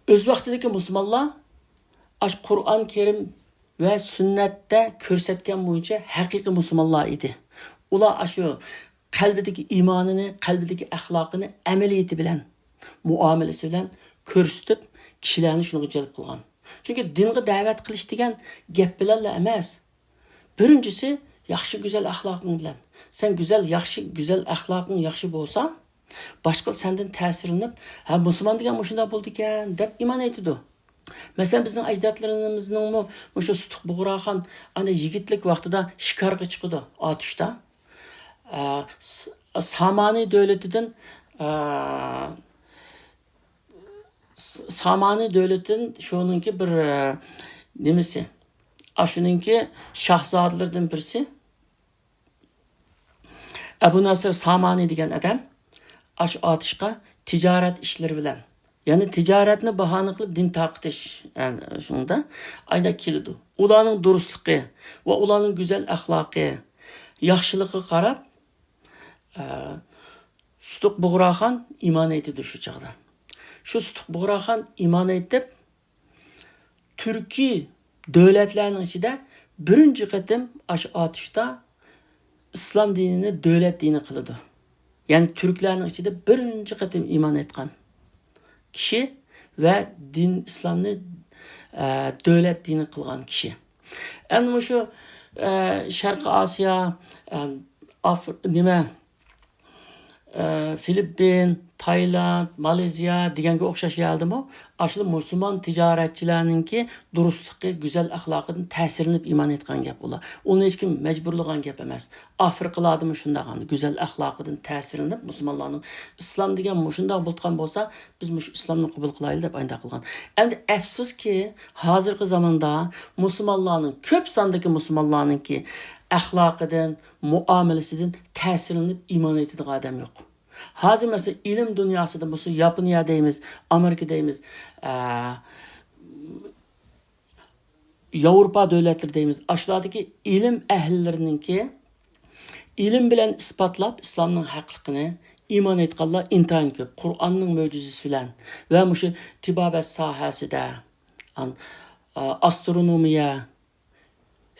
ئۆز ۋاقتىدىكى مۇسۇلمانلار ئاشۇ قۇرئان كەرىم ۋە سۈننەتتە كۆرسەتكەن بويىچە ھەقىقىي مۇسۇلمانلار ئىدى. ئۇلار ئاشۇ قەلبىدىكى ئىمانىنى، قەلبىدىكى ئەخلاقىنى ئەمەلىيىتى بىلەن، مۇئامىلىسى بىلەن كۆرسىتىپ، كىشىلەرنى شۇنىڭغا جەلپ قىلغان. چۈنكى دىنغا دەۋەت قىلىش دېگەن گەپ بىلەنلا ئەمەس. بىرىنچىسى، ياخشى گۈزەل ئەخلاقىڭ بىلەن. سەن گۈزەل، ياخشى، گۈزەل ئەخلاقىڭ ياخشى بولسا، باشقىلار سەندىن تەسىرلىنىپ، ھە، مۇسۇلمان دېگەن مۇشۇنداق بولىدىكەن، دەپ ئىمان ئېيتىدۇ. مەسىلەن، بىزنىڭ ئەجدادلىرىمىزنىڭمۇ مۇشۇ سۇتۇق بۇغراخان ئەنە يىگىتلىك ۋاقتىدا شىكارغا چىقىدۇ، ئاتۇشتا. ئە، س-، سامانى دۆلىتىدىن، ئە، س-، سامانى دۆلىتىدىن شۇنىڭكى بىر، ئە، نېمىسى، ئاشۇنىڭكى شاھزادىلىرىدىن بىرسى ئەبۇ نەسىر سامانى دېگەن ئادەم ئاشۇ ئاتۇشقا تىجارەت ئىشلىرى بىلەن، يەنى تىجارەتنى باھانە قىلىپ دىن تارقىتىش، ئە، شۇنىڭدا ئايدا كېلىدۇ. ئۇلارنىڭ دۇرۇسلۇقى ۋە ئۇلارنىڭ گۈزەل ئەخلاقى، ياخشىلىقىغا قاراپ، ئە، سۇتۇق بۇغراخان ئىمان ئېيتىدۇ شۇ چاغدا. شۇ سۇتۇق بۇغراخان ئىمان ئېيتىپ، تۈركىي دۆلەتلەرنىڭ ئىچىدە بىرىنچى قېتىم ئاشۇ ئاتۇشتا ئىسلام دىنىنى دۆلەت دىنى قىلىدۇ. يەنى تۈركلەرنىڭ ئىچىدە بىرىنچى قېتىم ئىمان ئېيتقان كىشى ۋە دىن ئىسلامنى، ئە، دۆلەت دىنى قىلغان كىشى. ئەمدى مۇشۇ، ئە، شەرقىي ئاسىيا، ئە، ئاف-، نېمە، ئە، فىلىپپىن، تايلاند، مالېزىيە دېگەنگە ئوخشاش يەردىمۇ ئاشۇ مۇسۇلمان تىجارەتچىلەرنىڭكى دۇرۇسلۇقى، گۈزەل ئەخلاقىدىن تەسىرلىنىپ ئىمان ئېيتقان گەپ ئۇلار. ئۇنى ھېچكىم مەجبۇرلىغان گەپ ئەمەس. ئافرىقىلاردىمۇ شۇنداق، ئەمدى گۈزەل ئەخلاقىدىن تەسىرلىنىپ مۇسۇلمانلارنىڭ ئىسلام دېگەن مۇشۇنداق بولىدىغان بولسا، بىز مۇشۇ ئىسلامنى قوبۇل قىلايلى دەپ ئاينداق قىلغان. ئەمدى ئەپسۇسكى، ھازىرقى زاماندا مۇسۇلمانلارنىڭ، كۆپ ساندىكى مۇسۇلمانلارنىڭكى ئەخلاقىدىن، مۇئامىلىسىدىن تەسىرلىنىپ ئىمان ئېيتىدىغان ئادەم يوق. ھازىر مەسىلەن، ئىلىم دۇنياسىدا بولسا، ياپونىيە دەيمىز، ئامېرىكا دەيمىز، ئە، ياۋروپا دۆلەتلىرى دەيمىز، ئاشۇلاردىكى ئىلىم ئەھلىلىرىنىڭكى ئىلىم بىلەن ئىسپاتلاپ ئىسلامنىڭ ھەقلىقىنى ئىمان ئېيتقانلار ئىنتايىن كۆپ. قۇرئاننىڭ مۆجىزىسى بىلەن ۋە مۇشۇ تېبابەت ساھەسىدە، ئان-، ئا-، ئاسترونومىيە،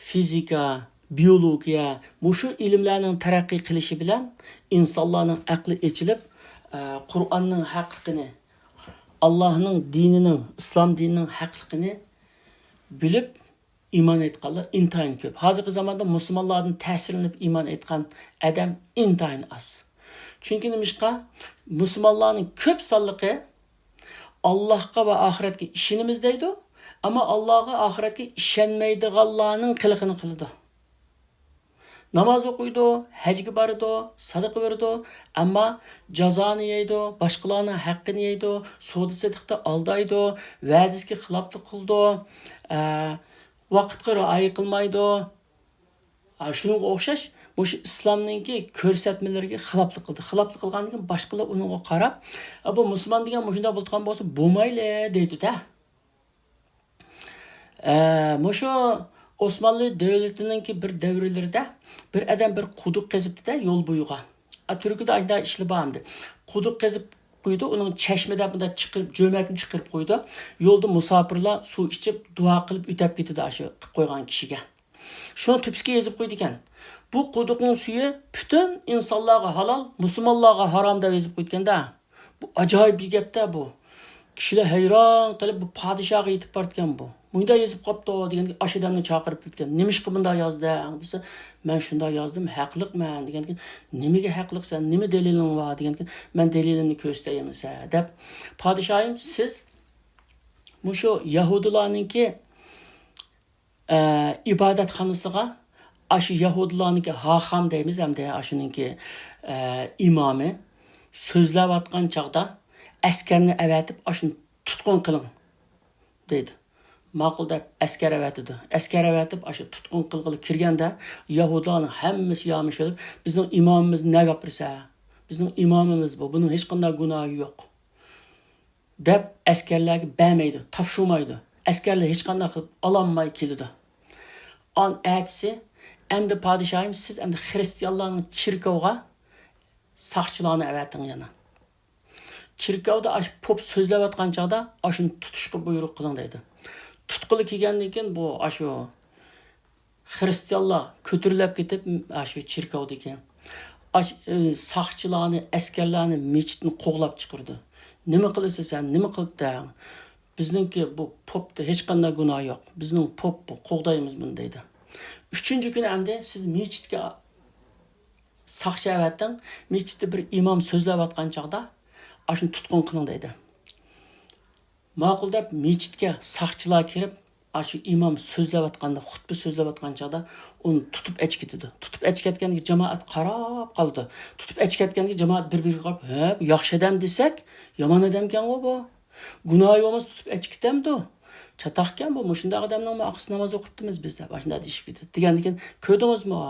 فىزىكا، بىيولوگىيە، مۇشۇ ئىلىملەرنىڭ تەرەققىي قىلىشى بىلەن ئىنسانلارنىڭ ئەقلى ئېچىلىپ، ئە، قۇرئاننىڭ ھەقلىقىنى، ئاللاھنىڭ دىنىنىڭ، ئىسلام دىنىنىڭ ھەقلىقىنى بىلىپ، ئىمان ئېيتقانلار ئىنتايىن كۆپ. ھازىرقى زاماندا مۇسۇلمانلاردىن تەسىرلىنىپ ئىمان ئېيتقان ئادەم ئىنتايىن ئاز. چۈنكى نېمىشقا؟ مۇسۇلمانلارنىڭ كۆپ سانلىقى ئاللاھقا ۋە ئاخىرەتكە ئىشىنىمىز دەيدۇ، ئەمما ئاللاھقا، ئاخىرەتكە ئىشەنمەيدىغانلارنىڭ قىلىقىنى قىلىدۇ. ناماز ئوقۇيدۇ، ھەجگە بارىدۇ، سادىقە بېرىدۇ، ئەمما جازانى يەيدۇ، باشقىلارنىڭ ھەققىنى يەيدۇ، سودا سېتىقتا ئالدايدۇ، ۋەدىسىگە خىلاپلىق قىلىدۇ، ئە، ۋاقىتقا رىئايە قىلمايدۇ. ئا، شۇنىڭغا ئوخشاش مۇشۇ ئىسلامنىڭكى كۆرسەتمىلىرىگە خىلاپلىق قىلدى. خىلاپلىق قىلغاندىن كېيىن باشقىلار ئۇنىڭغا قاراپ، «ئا، بۇ مۇسۇلمان دېگەن مۇشۇنداق بولىدىغان بولسا بولمايلى» دەيدۇ-دە. ئە، مۇشۇ ئوسمانلى دۆلىتىنىڭكى بىر دەۋرلىرىدە بىر ئادەم بىر قۇدۇق قېزىپتۇ-دە يول بويىغا. ئا، تۈركىيەدە ئاشۇنداق ئىشلار بار ئەمدى. قۇدۇق قېزىپ قويىدۇ، ئۇنىڭ چەشمە دەپ مۇنداق چىقىرىپ، جۆمەكنى چىقىرىپ قويىدۇ. يولدا مۇساپىرلار سۇ ئىچىپ، دۇئا قىلىپ ئۆتەپ كېتىدۇ ئاشۇ قىلىپ قويغان كىشىگە. شۇنىڭ تۆپىسىگە يېزىپ قويىدىكەن. «بۇ قۇدۇقنىڭ سۈيى پۈتۈن ئىنسانلارغا ھالال، مۇسۇلمانلارغا ھارام» دەپ يېزىپ قويىدىكەن-دە. بۇ ئاجايىپ بىر گەپ-دە بۇ. كىشىلەر ھەيران قېلىپ، بۇ پادىشاھقا يېتىپ بارىدىكەن بۇ. «مۇنداق يېزىپ قاپتۇ» دېگەندىكىن، ئاشۇ ئادەمنى چاقىرىپ كېتىكەن. «نېمىشقا بۇنداق يازدىڭ؟» دېسە، «مەن شۇنداق يازدىم، ھەقلىقمەن» دېگەندىكىن، «نېمىگە ھەقلىقسەن؟ نېمە دەلىلىڭ بار؟» دېگەندىكىن، «مەن دەلىلىمنى كۆرسىتەي ئەمىسە» دەپ، «پادىشاھىم، سىز مۇشۇ يەھۇدىيلارنىڭكى، ئە، ئىبادەتخانىسىغا ئاشۇ يەھۇدىيلارنىڭكى ھاخام دەيمىز ئەمدى، ئاشۇنىڭكى، ئە، ئىمامى سۆزلەۋاتقان چاغدا ئەسكەرنى ئەۋەتىپ، ئاشۇنى تۇتقۇن قىلىڭ» دەيدۇ. ماقۇل دەپ ئەسكەر ئەۋەتىدۇ. ئەسكەر ئەۋەتىپ، ئاشۇ تۇتقۇن قىلغىلى كىرگەندە، يەھۇدىيلارنىڭ ھەممىسى يامىشىپ، «بىزنىڭ ئىمامىمىز نەگە ئاپىرىسە؟ بىزنىڭ ئىمامىمىز بۇ، بۇنىڭ ھېچقانداق گۇناھى يوق» دەپ ئەسكەرلەرگە بەرمەيدۇ، تاپشۇرمايدۇ. ئەسكەرلەر ھېچقانداق قىلىپ ئالالماي كېلىدۇ. ئان ئەتىسى، «ئەمدى پادىشاھىم، سىز ئەمدى خىرىستىيانلارنىڭ چېركاۋىغا ساقچىلارنى ئەۋەتىڭ يەنە. چېركاۋدا ئاشۇ پوپ سۆزلەۋاتقان چاغدا ئاشۇنى تۇتۇشقا بۇيرۇق قىلىڭ» دەيدۇ. تۇتقىلى كەلگەندىن كېيىن بۇ ئاشۇ خىرىستىيانلار كۆتۈرۈلۈپ كېتىپ، ئاشۇ چېركاۋدىكى، ئاش-، ئى، ساقچىلارنى، ئەسكەرلەرنى مەسچىتتىن قوغلاپ چىقىرىدۇ. «نېمە قىلىسەن سەن؟ نېمە قىلىپتىڭ؟ بىزنىڭكى بۇ پوپتا ھېچقانداق گۇناھى يوق. بىزنىڭ پوپ بۇ، قوغدايمىز بۇنى» دەيدۇ. ئۈچىنچى كۈنى ئەمدى سىز مەسچىتكە ساقچى ئەۋەتىڭ، مەسچىتتە بىر ئىمام سۆزلەۋاتقان چاغدا ئاشۇنى تۇتقۇن قىلىڭ دەيدۇ. ماقۇل دەپ مەسچىتكە ساقچىلار كىرىپ، ئاشۇ ئىمام سۆزلەۋاتقاندا، خۇتبە سۆزلەۋاتقان چاغدا ئۇنى تۇتۇپ ئەچىكىتىدۇ. تۇتۇپ ئەچىكەتكەندىكىن جامائەت قاراپ قالىدۇ. تۇتۇپ ئەچىكەتكەندىكىن جامائەت بىر-بىرىگە قاراپ، «ھە، بۇ ياخشى ئادەم دېسەك، يامان ئادەمكەنغۇ بۇ. گۇناھى بولمىسا تۇتۇپ ئەچىكىتەمدۇ؟ چاتاقكەن بۇ. مۇشۇنداق ئادەمنىڭ ئارقىسىدا ناماز ئوقۇپتىمىز بىز» دەپ، ئاشۇنداق دېيىشىپ كېتىدۇ. دېگەندىكىن، «كۆردىڭىزمۇ؟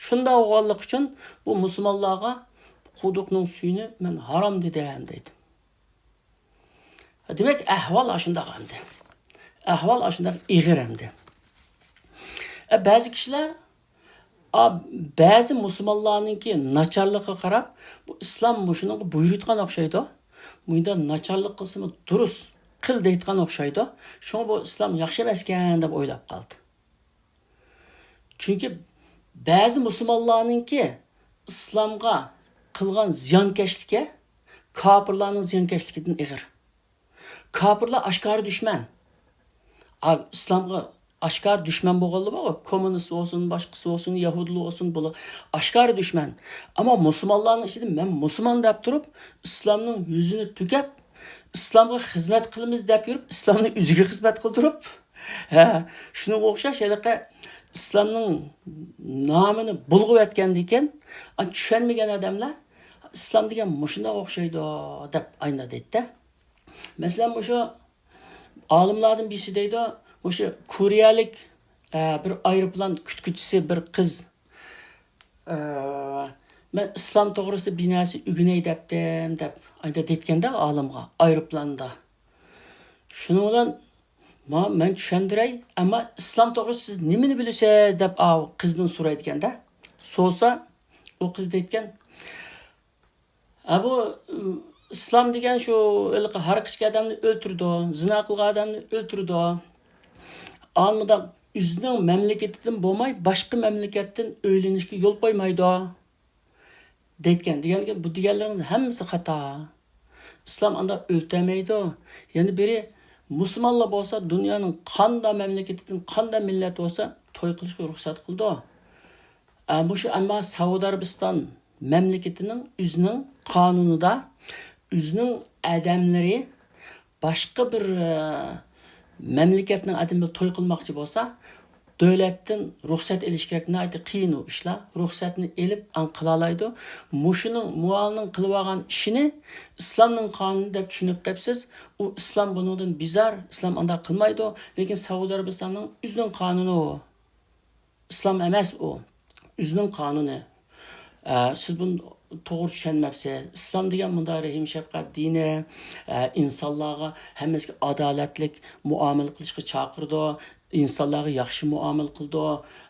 شۇنداق بولغانلىقى ئۈچۈن بۇ مۇسۇلمانلارغا قۇدۇقنىڭ سۈيىنى مەن ھارام دېدىم» دەيدۇ. دېمەك، ئەھۋال ئاشۇنداق ئەمدى. ئەھۋال ئاشۇنداق ئېغىر ئەمدى. ئە، بەزى كىشىلەر، ئا، بەزى مۇسۇلمانلارنىڭكى ناچارلىقىغا قاراپ، بۇ ئىسلام مۇشۇنىڭغا بۇيرۇيدىغان ئوخشايدۇ. مۇنداق ناچارلىق قىلسىمۇ دۇرۇس قىل دەيدىغان ئوخشايدۇ. شۇڭا بۇ ئىسلام ياخشى ئەمەسكەن دەپ ئويلاپ قالدى. چۈنكى بەزى مۇسۇلمانلارنىڭكى ئىسلامغا قىلغان زىيانكەشلىكى كاپىرلارنىڭ زىيانكەشلىكىدىن ئېغىر. كاپىرلار ئاشكارا دۈشمەن. ئا-، ئىسلامغا ئاشكارا دۈشمەن بولغانلار بارغۇ، كوممۇنىست بولسۇن، باشقىسى بولسۇن، يەھۇدىيلار بولسۇن، بۇلار ئاشكارا دۈشمەن. ئەمما مۇسۇلمانلارنىڭ ئىچىدە مەن مۇسۇلمان دەپ تۇرۇپ، ئىسلامنىڭ يۈزىنى تۈكەپ، ئىسلامغا خىزمەت قىلىمىز دەپ يۈرۈپ، ئىسلامنى ئۆزىگە خىزمەت قىلدۇرۇپ، ھە، شۇنىڭغا ئوخشاش ھېلىقى ئىسلامنىڭ نامىنى بۇلغىۋەتكەندىكىن، ئا، چۈشەنمىگەن ئادەملەر، «ئىسلام دېگەن مۇشۇنداق ئوخشايدۇ» دەپ ئاينا دەيدىدە. مەسىلەن، مۇشۇ ئالىملاردىن بىرسى دەيدۇ، مۇشۇ كورېيەلىك، ئە، بىر ئايروپىلان كۈتكۈچىسى بىر قىز، ئە، «مەن ئىسلام توغرىسىدا بىر نەرسە ئۆگىنەي دەپتىم» دەپ ئايدا دەيتكەندە ئالىمغا ئايروپىلاندا. شۇنىڭ بىلەن، «ما-، مەن چۈشەندۈرەي، ئەمما ئىسلام توغرىسىدا سىز نېمىنى بىلىسىز؟» دەپ ئاۋۇ قىزدىن سورايدىكەندە. سورىسا، ئۇ قىز دەيدىكەن، «ھە، بۇ، ئىسلام دېگەن شۇ ھېلىقى ھاراق ئىچكەن ئادەمنى ئۆلتۈرىدۇ، زىنا قىلغان ئادەمنى ئۆلتۈرىدۇ. ئاندىن ئۆزىنىڭ مەملىكىتىدىن بولماي، باشقا مەملىكەتتىن ئۆيلىنىشكە يول قويمايدۇ» دەيدىكەن. دېگەنكى، بۇ دېگەنلىرىڭىز ھەممىسى خاتا. ئىسلام ئانداق ئۆلتۈرمەيدۇ. يەنە بىرى، مۇسۇلمانلار بولسا دۇنيانىڭ قانداق مەملىكىتىدىن، قانداق مىللەت بولسا توي قىلىشقا رۇخسەت قىلىدۇ. ئە، مۇشۇ ئەمما سەئۇدى ئەرەبىستان مەملىكىتىنىڭ ئۆزىنىڭ قانۇنىدا ئۆزىنىڭ ئادەملىرى باشقا بىر، ئە، مەملىكەتنىڭ ئادىمى بىلەن توي قىلماقچى بولسا، دۆلەتتىن رۇخسەت ئېلىش كېرەك. ناھايىتى قىيىن ئۇ ئىشلار. رۇخسەتنى ئېلىپ ئاڭ قىلالايدۇ. مۇشۇنىڭ، مۇئالنىڭ قىلىۋالغان ئىشىنى ئىسلامنىڭ قانۇنى دەپ چۈشىنىپ قېپسىز. ئۇ ئىسلام بۇنىڭدىن بىزار، ئىسلام ئانداق قىلمايدۇ. لېكىن سەئۇدى ئەرەبىستاننىڭ ئۆزىنىڭ قانۇنى ئۇ. ئىسلام ئەمەس ئۇ. ئۆزىنىڭ قانۇنى. ئە، سىز بۇنى توغرا چۈشەنمەپسىز. ئىسلام دېگەن مۇنداق رەھىم شەپقەت دىنى، ئە، ئىنسانلارغا ھەممىسىگە ئادالەتلىك مۇئامىلە قىلىشقا چاقىرىدۇ، ئىنسانلارغا ياخشى مۇئامىلە قىلىدۇ،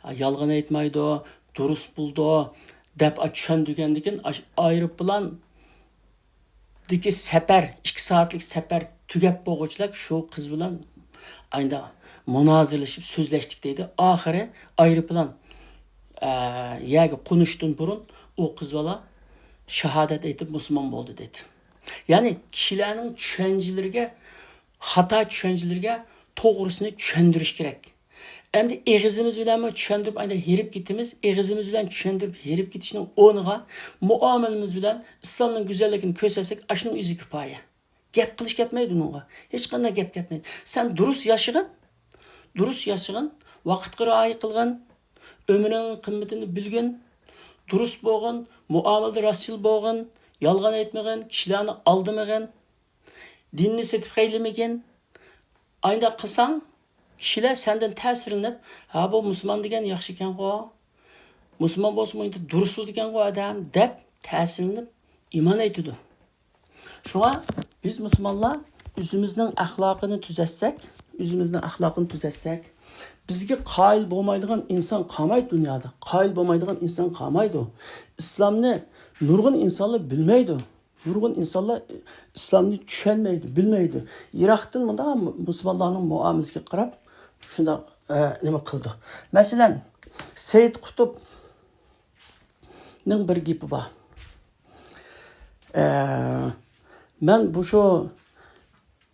ئە، يالغان ئېيتمايدۇ، دۇرۇس بولىدۇ دەپ، ئە، چۈشەندۈرگەندىكىن ئاش-، ئايروپىلان دىكى سەپەر، ئىككى سائەتلىك سەپەر تۈگەپ بولغۇچىلىك شۇ قىز بىلەن ئايدا مۇنازىرىلىشىپ سۆزلەشتۇق دەيدۇ. ئاخىرى ئايروپىلان، ئە، يەرگە قونۇشتىن بۇرۇن ئۇ قىز بالا شاھادەت ئېيتىپ مۇسۇلمان بولدى دەيدۇ. يەنى كىشىلەرنىڭ چۈشەنچىلىرىگە، خاتا چۈشەنچىلىرىگە توغرىسىنى چۈشەندۈرۈش كېرەك. ئەمدى ئېغىزىمىز بىلەنمۇ چۈشەندۈرۈپ ئاندىن ھېرىپ كېتىمىز. ئېغىزىمىز بىلەن چۈشەندۈرۈپ ھېرىپ كېتىشنىڭ ئورنىغا مۇئامىلىمىز بىلەن ئىسلامنىڭ گۈزەللىكىنى كۆرسەتسەك، ئاشۇنىڭ ئۆزى كۇپايە. گەپ قىلىش كەتمەيدۇ ئۇنىڭغا. ھېچقانداق گەپ كەتمەيدۇ. سەن دۇرۇس ياشىغىن، دۇرۇس ياشىغىن، ۋاقىتقا رىئايە قىلغىن، ئۆمرۈڭنىڭ قىممىتىنى بىلگىن، دۇرۇس بولغىن، مۇئامىلىدە راستچىل بولغىن، يالغان ئېيتمىغىن، كىشىلەرنى ئالدىمىغىن. دىننى سېتىپ خەجلىمىگىن. ئاينداق قىلساڭ، كىشىلەر سەندىن تەسىرلىنىپ، «ھا، بۇ مۇسۇلمان دېگەن ياخشىكەنغۇ، مۇسۇلمان بولسىمۇ ئىنتايىن دۇرۇس بولىدىكەنغۇ ئادەم» دەپ تەسىرلىنىپ ئىمان ئېيتىدۇ. شۇڭا بىز مۇسۇلمانلار ئۆزىمىزنىڭ ئەخلاقىنى تۈزەتسەك، ئۆزىمىزنىڭ ئەخلاقىنى تۈزەتسەك، بىزگە قايىل بولمايدىغان ئىنسان قالمايدۇ دۇنيادا. قايىل بولمايدىغان ئىنسان قالمايدۇ. ئىسلامنى نۇرغۇن ئىنسانلار بىلمەيدۇ. نۇرغۇن ئىنسانلار ئىسلامنى چۈشەنمەيدۇ، بىلمەيدۇ. يىراقتىن مۇنداق مۇسۇلمانلارنىڭ مۇئامىلىسىگە قاراپ شۇنداق، ئە، نېمە قىلىدۇ. مەسىلەن، سەيىت قۇتۇب نىڭ بىر گېپى بار. ئە، مەن بۇ شۇ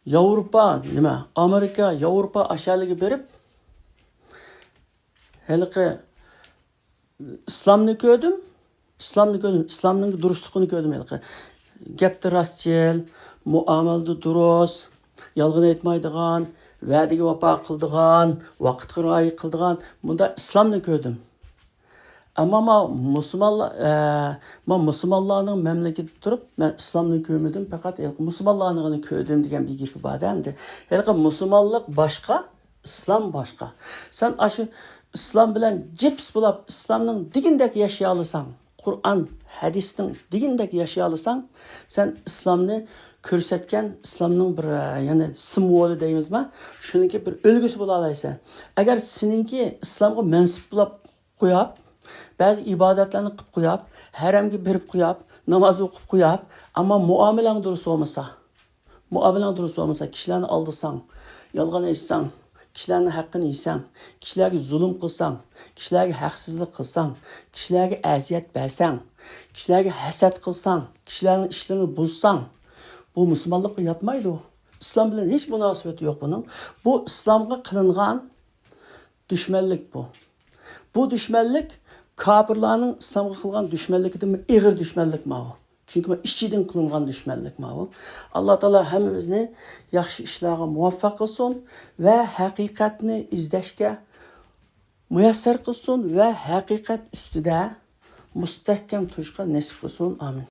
ياۋروپا، نېمە، ئامېرىكا، ياۋروپا ئاشۇ يەرلىرىگە بېرىپ، ھېلىقى ئىسلامنى كۆردۈم. ئىسلامنى كۆردۈم. ئىسلامنىڭ دۇرۇسلۇقىنى كۆردۈم ھېلىقى. گەپتە راستچىل، مۇئامىلىدە دۇرۇس، يالغان ئېيتمايدىغان، ۋەدىگە ۋاپا قىلىدىغان، ۋاقىتقا رىئايە قىلىدىغان، بۇنداق ئىسلامنى كۆردۈم. ئەمما ما مۇسۇلمانلار، ئە، ما مۇسۇلمانلارنىڭ مەملىكىتىدە تۇرۇپ، مەن ئىسلامنى كۆرمىدىم، پەقەت ھېلىقى مۇسۇلمانلارنىڭ كۆردۈم دېگەن بىر گېپى بار-دە ئەمدى. ھېلىقى مۇسۇلمانلىق باشقا، ئىسلام باشقا. سەن ئاشۇ ئىسلام بىلەن جىپس بولاپ، ئىسلامنىڭ دېگىنىدەك ياشىيالىساڭ، قۇرئان، ھەدىسنىڭ دېگىنىدەك ياشىيالىساڭ، سەن ئىسلامنى كۆرسەتكەن، ئىسلامنىڭ بىر، ئە، يەنى سىمۋولى دەيمىزما، شۇنىڭكى بىر ئۈلگىسى بولالايسەن. ئەگەر سېنىڭكى ئىسلامغا مەنسۇپ بولاپ قوياپ، بەزى ئىبادەتلەرنى قىلىپ قوياپ، ھەرەمگە بېرىپ قوياپ، ناماز ئوقۇپ قوياپ، ئەمما مۇئامىلەڭ دۇرۇس بولمىسا، مۇئامىلەڭ دۇرۇس بولمىسا، كىشىلەرنى ئالدىساڭ، يالغان ئېيتساڭ، كىشىلەرنىڭ ھەققىنى يېسەڭ، كىشىلەرگە زۇلۇم قىلساڭ، كىشىلەرگە ھەقسىزلىك قىلساڭ، كىشىلەرگە ئەزىيەت بەرسەڭ، كىشىلەرگە ھەسەت قىلساڭ، كىشىلەرنىڭ ئىشلىرىنى بۇزساڭ، بۇ مۇسۇلمانلىققا ياتمايدۇ. ئىسلام بىلەن ھېچ مۇناسىۋىتى يوق بۇنىڭ. بۇ ئىسلامغا قىلىنغان دۈشمەنلىك بۇ. بۇ دۈشمەنلىك كاپىرلارنىڭ ئىسلامغا قىلغان دۈشمەنلىكىدىن ئېغىر دۈشمەنلىك ماۋۇ. چۈنكى بۇ ئىچىدىن قىلىنغان دۈشمەنلىك ماۋۇ. ئاللا تائالا ھەممىمىزنى ياخشى ئىشلارغا مۇۋەپپەق قىلسۇن ۋە ھەقىقەتنى ئىزدەشكە مۇيەسسەر قىلسۇن ۋە ھەقىقەت ئۈستىدە مۇستەھكەم تۇرۇشقا نېسىپ قىلسۇن. ئامىن.